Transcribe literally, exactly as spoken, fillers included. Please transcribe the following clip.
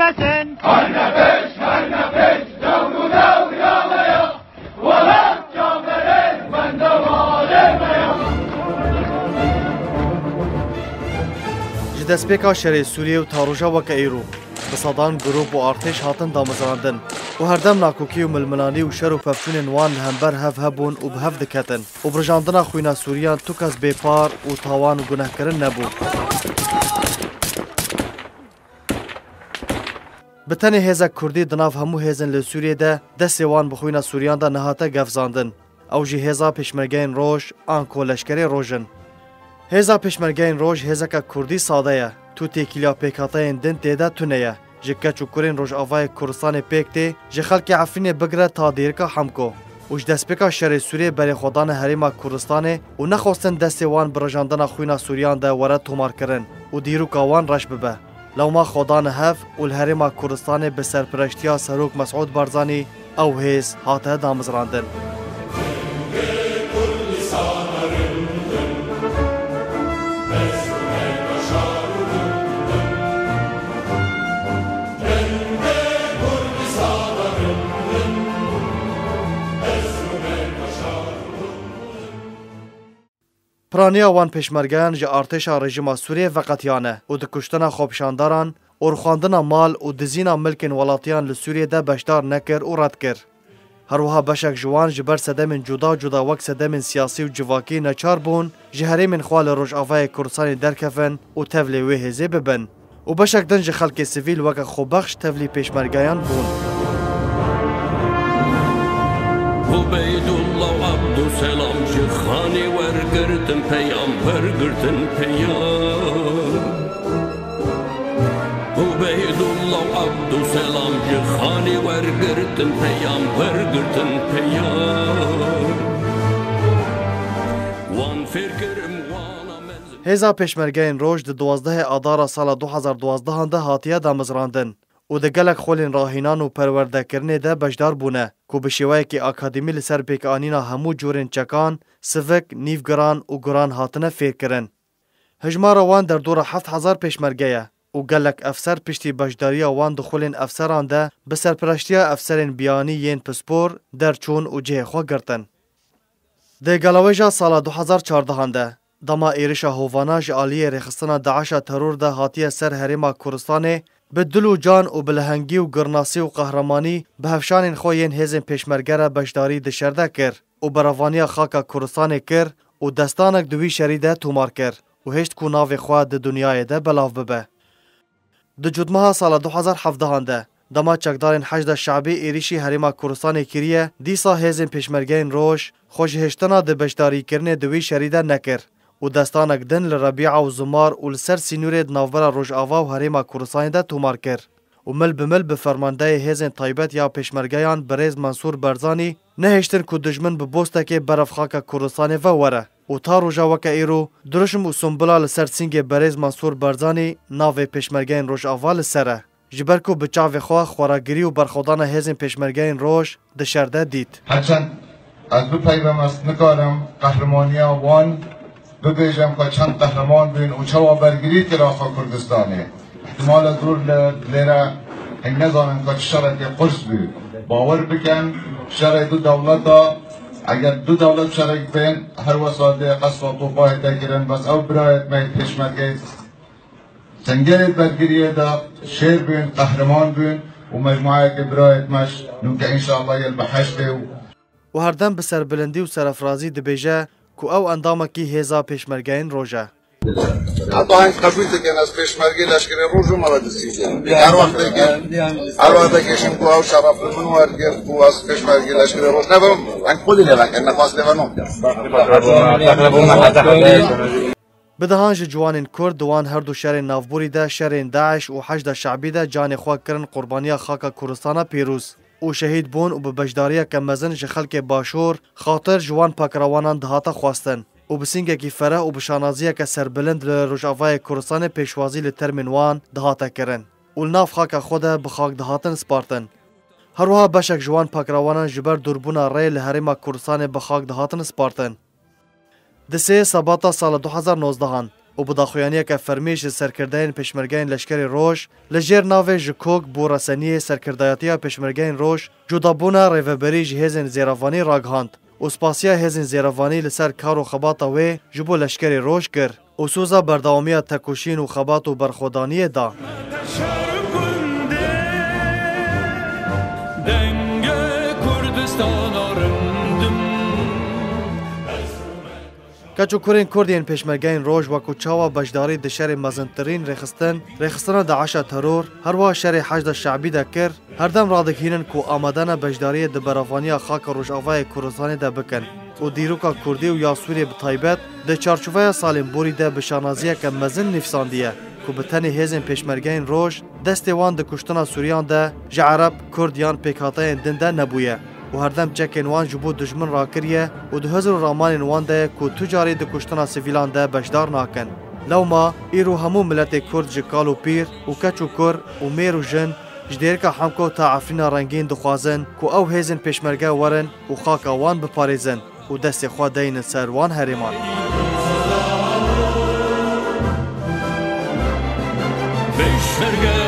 Herne pêş, herne pêş, dewr û dewr ya me ya. Welat çaverê bende warê me ya. Ji destpêka şerê Sûriyê û ta roja weke îro, bi sedan grûp û artêş hatin damezrandin û herdem nakokî û milmilanî û şer û pevçûnên wan li hember hev hebûn û bi hev diketin û birijandina xwîna Sûriyan tu kes bêpar û tawan û gunehkirin nebû. Bi tenê hêzek Kurdî di nav hemû hêzên li Sûriyê de destê wan bi xwîna Sûriyan de nehate gefzandin. Ew jî hêza Pêşmergeyên Roj an ku Leşkerê Roj in. Hêza Pêşmergeyên Roj hêzeke Kurdî sade ye. Tu têkiliya pêkhateyên din tê de tune ye. Ji keç û kurên Rojavayê Kurdistanê pêk tê, ji xelkê Efrînê bigire ta dêrika Hemko. Û ji destpêka şerê Sûriyê berê xwe dane herêma Kurdistanê û nexwestin destê wan bi rijandina xwîna Sûriyan de were tomarkirin û dîroka wan reş bibe. Lewma xwe dane hev û li herêma Kurdistanê bi serpireştiya Serok Mesûd Barzanî ew hêz hate damezrandin. Piraniya wan pêşmergeyan ji artêşa rejîma Sûriyê veqetiyane û di kuştina xwepişandaran û rixwandina mal û dizîna milkên welatiyan li Sûriyê de beşdar nekir û red kir. Her wiha beşek ji wan ji ber sedemên cuda cuda wek sedemên siyasî û civakî neçar bûn ji herêmên xwe li Rojavayê Kurdistanê derkevin û tevlê wê hêzê bibin. û beşek din ji xelkê sivîl weke xwebexş tevlî pêşmergeyan bûn. Ubeydullah û Abdulselam ji xanê wergirtin peyam, wergirtin peyam. Ubeydullah û Abdulselam ji xanê wergirtin peyam, wergirtin peyam. Wan fêr kirim, wan amez. Hêza Pêşmergeyên Roj di duwazdehê Adara sala du hezar duwazdehan de hatiye damezrandin û di gelek xwelên rahînan û perwerdekirinê de beşdar bûne, ku bi şêweyekî akademî li ser pêkanîna hemû cûrên çekan, sivik, nîvgiran û guran hatine fêrkirin. Hijmara wan derdora heft hezar pêşmerge ye û gelek efser piştî beşdariya wan di xwelên efseran de bi serpireştiya efserên biyanî yên pispor derçûn û cihê xwe girtin. Di galawêja sala du hezar çardehan de, dema êrişa hovana ji aliyê rêxistina DAIŞa teror de hatiye ser herêma Kurdistanê, bi dil û can û bi lehengî û girnasî û qehremanî bi hevşanên xwe yên hêzên pêşmerge re beşdarî di şer de kir û berevaniya xaka Kurdistanê kir û destanek di wî şerî de tomar kir û hişt ku navê xwe di dinyayê de belav bibe. Di cotmeha sala du hezar hevdehan de, dema çekdarên Heşda Şebî êrîşî Herêma Kurdistanê kiriye, dîsa hêzên Pêşmergeyên Roj xwe ji hiştina di beşdarîkirinê di wî şerî de nekir û destanek din li Rebîa û Zimar û li ser sînorê di navbera Rojava û Herêma Kurdistanê de tomar kir û mil bi mil bi fermandeyê hêzên taybet ya Pêşmergeyan birêz Mensûr Berzanî nehiştin ku dijmin bi bostekê berev xaka Kurdistanê ve were. û ta roja weke îro dirûşm û sumbula li ser sîngê berêz Mansûr Barzanî navê Pêşmergeyên Rojava li ser e. Ji ber ku bi çavê xwe xweragirî û berxwedana hêzên Pêşmergeyên Roj di şer de dît. Herçend ez bipeyvim, ez nikarim qehrimaniya wan bibêjim, ku çend qehriman bûn û çawa bergirî kir axa Kurdistanê. Îhtimal e zor li lêre hîn nezanin ka çi şerekê qurs bû. Bawer bikin, şerê du dewleta, eger du dewlet şerek bên, her wesa dê qesfa topa hête kirin, bes ew birayêt me yê Pêşmergeyê Sengerê bergiriyê de şêr bûn, qehriman bûn û mecmuayeke birayêt me ji nûke înşallah yê li beheştê û û herdem bi serbilindî û serefrazî dibêje ku ew endamekî hêza Pêşmergeyên Roj e. Heta heng qebûl dikin, ez Pêşmergê Leşkerê Roj û me ve distî. Her wextekê, her wextekê şim ku ew şeref li min wergirt ku ez Pêşmergê Leşkerê Roj nebim, heng xwedî lê vekin, nexwest lê venom. Bi dehan ji ciwanên Kurd di wan her du şerên navborî de, şerên DAIŞ û Heşda Şebî de canê xwe kirin qurbaniya xaka Kurdistana pîroz û şehîd bûn û bi beşdariyeke mezin ji xelkê Başûr xatir ji wan pakirawanan dihate xwestin û bi sîngekî fereh û bi şanaziyeke serbilind li Rojavayê Kurdistanê pêşwazî li termên wan dihate kirin û li nav xaka xwe de bi xak dihatin spartin. Her wiha beşek ji wan pakirawanan ji ber dûrbûna rê li Herêma Kurdistanê bi xak dihatin spartin. Di sê Sebata sala du hezar nozdehan, û bi daxuyaniyeke fermî ji serkirdeyên Pêşmergeyên Leşkerê Roj li jêr navê Ji Kok bo Reseniyê Serkirdayetiya Pêşmergeyên Roj cudabûna rêveberî ji hêzên zêrevanî ragihand û spasiya hêzên zêrevanî li ser kar û xebata wê ji bo Leşkerê Roj kir û soza berdewamiya tekoşîn û xebat û berxwedaniyê da. Denge Kurdistana rimdim. Keç û kurên Kurd yên Pêşmergeyên Roj wekû çawa beşdarî di şerê mezintirîn rêxistin, rêxistina DAIŞa teror, herwiha şerê Heşda Şe'bî de kir, herdem radigihînin ku amade ne beşdariyê di berevaniya xaka Rojavayê Kurdistanê de bikin û dîroka Kurdî û ya Sûriyê bi taybet di çarçoveya salên borî de bi şanaziyeke mezin nivîsandiye ku bi tenê hêzên Pêşmergeyên Roj destê wan di kuştina Sûriyan de ji Ereb, Kurd yan pêkhateyên din de nebûye û herdem çekên wan ji bo dijmin rakiriye û di hizr û ramanên wan de ye ku tu carî di kuştina sivîlan de beşdar nakin. Lewma îro hemû miletê Kurd ji kal û pîr û keç û kur û mêr û jin ji dêrika Hemko ta Efrîna rengîn dixwazin ku ew hêzên pêşmerge werin û xaka wan biparêzin û destê xwe deynin ser wan herêman. Pêşmerge